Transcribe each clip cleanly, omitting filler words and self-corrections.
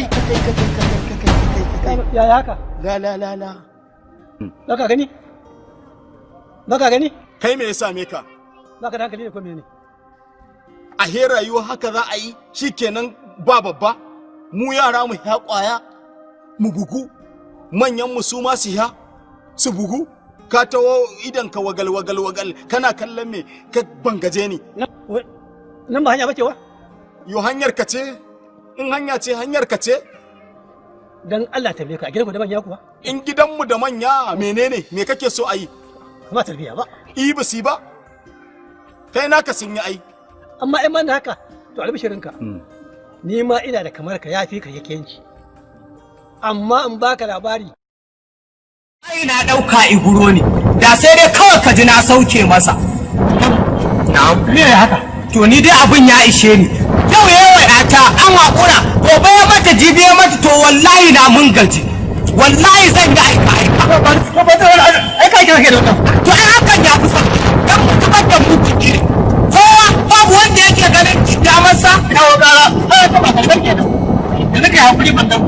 Kai kai kai kai kai kai kai kai. Yaya haka? La la la la. Baka gani? Baka gani? Kai me ya same ka? Baka da hankali ne ko menene? A he rayuwa haka za a yi shikenan ba babba. Mu yara mu ya kwaya mu bugu, manyan mu su ma su ya su bugu. Ka tawo idan ka wagal wagal wagal kana kallon me ka bangaje ni. Nan ba hanya bace wa? Yo hanyar ka ce? In hanya ce hanyar ka ce? Dan Allah tambaye ka, a gidanku da manya kuwa? In gidanmu da manya menene? Me kake so a yi? Ba tarbiya ba. I ba si ba. Kai naka sun yi ai. Amma in man haka to albishirinka. Ni ma ina da kamar ka yafi ka yakenci. Amma in baka labari. Ai na dauka iguro ne. Da sai dai kawai ka ji na sauke masa. Na'am. Me ya haka? To ni dai abin ya ishe ni. Yau yawa ta an hakura, gobe ya mata jibi ya mata, to wallahi na mun gaji. Wallahi zan yi aika aika. Ko ba ta aika aika kake da wannan. To ai hakan ya fi sa. Dan mutumar da mu kike. Kowa babu wanda yake ganin damarsa. Kawo gara, ai ta ba kalban kenan. Da nake hakuri ban dan.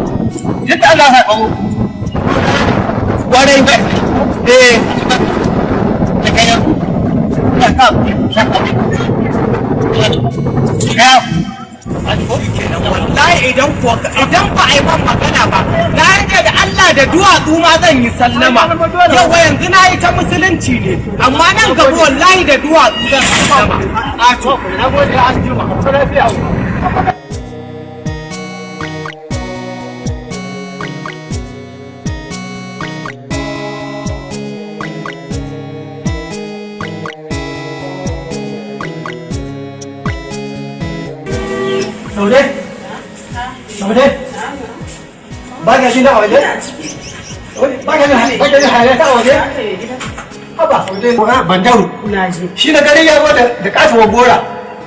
Yadda Allah ya kawo. Kwarai. Eh. Da kai yanzu. Ya ka shaka. Ya. Wallahi idan kuwa idan ba a yi man magana ba, na rike da Allah da duwatsu ma zan yi sallama. Yawa yanzu na yi ta musulunci ne, amma nan gaba wallahi da duwatsu zan sallama. A to, na gode a girma. Lafiya. Saude? Saude? Ba ka shi na waje? Ba ka jin hayaniya ta waje? Haba Saude. Bandaru. Shi na gani ya zo da katuwar gora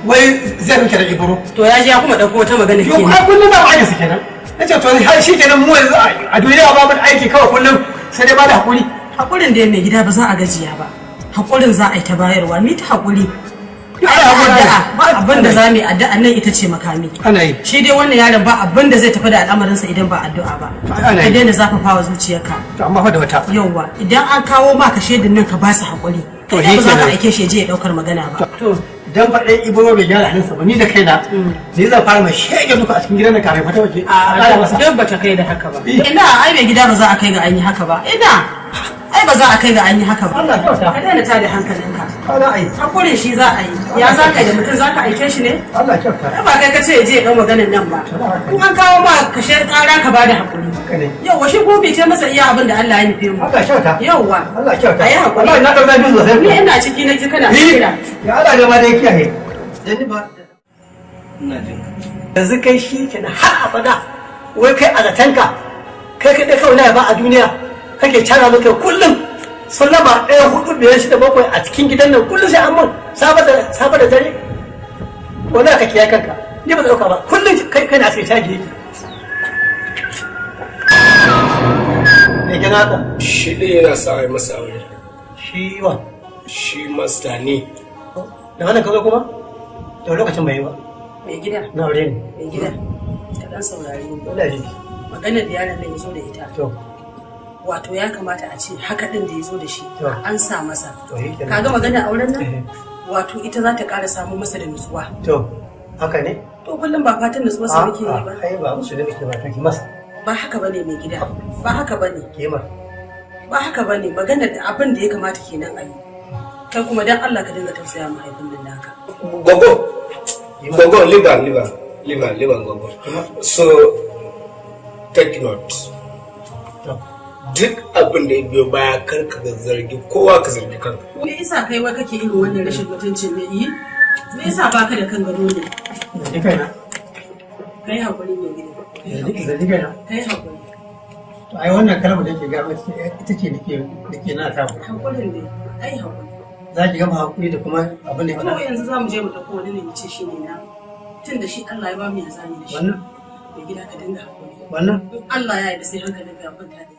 wai zai rinke da ibro. To ya ji ya kuma ɗauko wata magana Yau kenan. ai kullum za mu aiki su kenan. Na ce to har shi kenan mu yanzu a duniya ba mu da aiki kawai kullum sai dai ba da hakuri. Hakurin da mai gida ba za a gajiya ba. Hakurin za a yi ta bayarwa, ni ta hakuri. Ana hakuri. Addu'a ba abin da za mu yi, addu'a nan ita ce makami. Ana yi. Shi dai wannan yaron ba abin da zai tafi da al'amarinsa idan ba addu'a ba. Ana yi. Ka daina zafafawa zuciyarka. To amma fa da wata. Yauwa idan an kawo ma ka shaidin nan ka ba su hakuri. To Kai shi ba za ka kenan. aike shi ya je ya ɗaukar magana ba. To dan faɗin ibro bai gyara halinsa ba ni da kaina ni zan fara mai shege duka a cikin gidan nan kafin fata waje. A ƙara masa. Duk bata kai da haka ba. Ina ai mai gida ba za a kai ga an yi haka ba. Ina ai ba za a kai ga an yi haka ba. Allah kyauta. Ka daina tada hankalinka. Ana ai. Hakurin shi za a yi. Ya za ka yi da mutum za ka aike shi ne? Allah kyauta. Ai ba kai ka ce ya je ya ɗau maganin nan ba. In an kawo ma kashe ƙara ka bada hakuri. Haka ne. Yauwa shi kuma bai ce masa iya abin da Allah ya nufe mu. Allah kyauta. Yauwa. Allah kyauta. A yi hakuri. Wallahi na ɗau zafi sosai. Ni ina ciki na ji kana Ni? kira. Ya Allah ne ma dai kiyaye. Dan ni ba. Ina jin. Yanzu kai shi kenan har abada wai kai a zatanka kai kaɗai kawai na ba a duniya kake cara maka kullum sallama 1 4 5 6 7 a cikin gidan nan kullum sai an mun safe da dare wallahi ka kiyaye kanka ni ba zan ɗauka ba kullum kai kai na sai caji yake me kenan haka Shi ɗin yana sa a yi masa aure. Shi wa? Shi masta ne. Da wannan kazo kuma to lokacin bai yi ba. Mai gida. Na aure ne. Mai gida. Ka dan saurare ni. Wallahi. Maganar da yaron nan ya zo da ita. To. Wato ya kamata a ce haka din da ya zo da shi To. an sa masa. To shi kenan. Kaga maganar auren nan? Wato ita za ta ƙara samu masa da nutsuwa. To haka ne? To kullum ba fatan nutsuwa sa muke yi ba. Ai ba musu da muke ba to ki masa. Ba haka bane mai gida. Ba haka bane. Ki ma. Ba haka bane maganar da abin da ya kamata kenan a yi. Kai kuma dan Allah ka dinga tausaya mahaifin nan naka. Gogo. Gogo, leave am, leave am. Leave am, leave am, Gogo. So, take note. Duk abin da ya biyo baya kar ka zargi kowa ka zargi kanka. Me yasa kai wai kake irin wannan rashin mutuncin ne yi? Me yasa baka da kan gado ne? Zargi kaina. Kai hakuri mai gida. Zargi kaina. Kai hakuri. To ai wannan kalmar da yake ga ita ce nake na ta. Hakurin ne. Ai hakuri. Za ki gama hakuri da kuma abin da ya To faɗa. yanzu za mu je mu ɗauko wani ne mu ce shi ne na. Tun da shi Allah ya ba mu ya zami da shi. Wannan? Mai gida ka dinga hakuri. Wannan? In Allah ya yarda sai hankalinka ya kwanta da